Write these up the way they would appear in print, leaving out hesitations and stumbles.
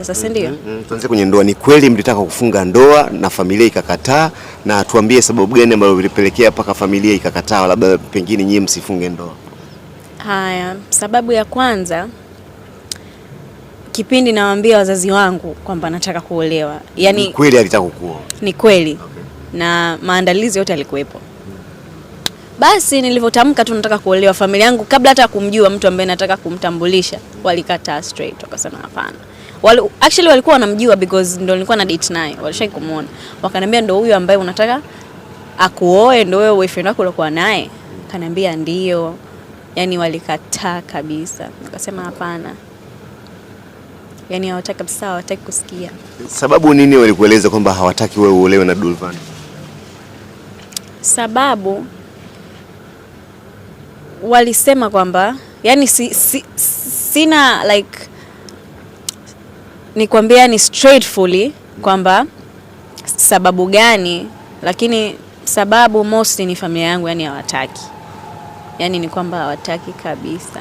Sasa ndio. Tuanze kwenye ndoa. Ni kweli mlitaka kufunga ndoa na familia ikakataa? Na tuambie sababu gani ambayo ilipelekea mpaka familia ikakataa, labda pengine nyie msifunge ndoa. Haya, sababu ya kwanza, kipindi nawaambia wazazi wangu kwamba nataka kuolewa, yani Ni kweli alitaka kukuoa? Ni kweli. Na maandalizi yote yalikuwepo. Basi nilivyotamka tu nataka kuolewa, familia yangu kabla hata kumjua mtu ambaye nataka kumtambulisha, walikataa straight, wakasema hapana. Actually walikuwa wanamjua because ndo nilikuwa na date naye, walishai kumuona. Wakaniambia, "Ndo huyo ambaye unataka akuoe? Ndo wewe boyfriend wako uliokuwa naye?" Kaniambia ndio. Yani walikataa kabisa, wakasema hapana. Yani hawataki kabisa, hawataki kusikia. Sababu nini walikueleza kwamba hawataki wewe uolewe na Dulvan? Sababu walisema kwamba yani sina like nikwambia ni straightfully kwamba sababu gani, lakini sababu mostly ni familia yangu, yani hawataki, yani ni kwamba hawataki kabisa.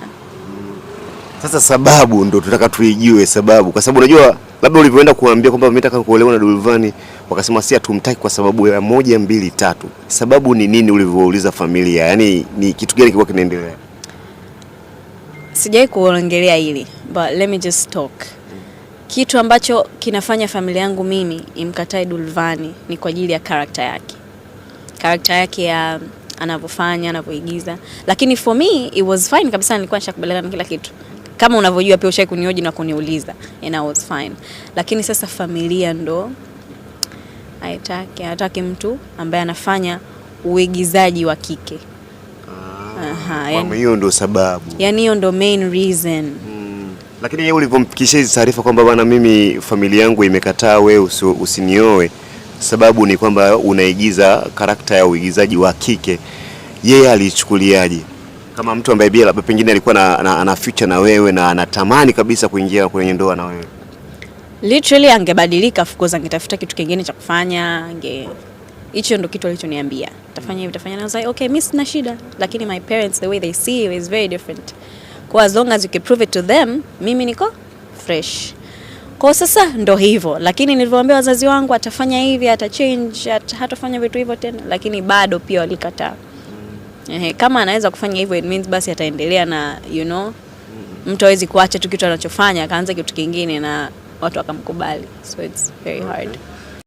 Sasa sababu ndo tutaka tuijue sababu, kwa sababu unajua labda ulivyoenda kuambia kwamba mimi nataka kuolewa na Dulvani, wakasema si hatumtaki kwa sababu ya moja, mbili, tatu. Sababu ni nini ulivyouliza familia? Yaani ni kitu gani kilikuwa kinaendelea? Sijai kuongelea hili, but let me just talk. Kitu ambacho kinafanya familia yangu mimi imkatae Dulvani ni kwa ajili ya character yake, character yake ya anavyofanya, anavyoigiza, lakini for me it was fine kabisa, nilikuwa nishakubaliana na kila kitu kama unavyojua pia ushai kunioji na kuniuliza and I was fine, lakini sasa familia ndo haitaki, hataki mtu ambaye anafanya uigizaji wa kike. Aha, Kwa yani, hiyo ndo sababu. Yani hiyo ndo main reason. Lakini yeye ulivyomfikishia hizi taarifa kwamba bwana, mimi familia yangu imekataa wewe usinioe, sababu ni kwamba unaigiza character ya uigizaji wa kike, yeye alichukuliaje? Kama mtu ambaye pia labda pengine alikuwa ana future na wewe na anatamani kabisa kuingia kwenye ndoa na wewe. Literally angebadilika, of course angetafuta kitu kingine cha kufanya, ange hicho ndo kitu alichoniambia, tafanya hivi, tafanya, na I was like, "Okay, mimi sina shida," lakini my parents, the way they see you is very different. Kwa as long as you can prove it to them, mimi niko fresh. Kwa sasa ndo hivyo, lakini nilivyoambia wazazi wangu atafanya hivi, ata change, hatafanya vitu hivyo tena, lakini bado pia walikataa. Ehe, kama anaweza kufanya hivyo, it means basi ataendelea na mtu hawezi kuacha tu kitu anachofanya akaanza kitu kingine na watu wakamkubali, so it's very hard.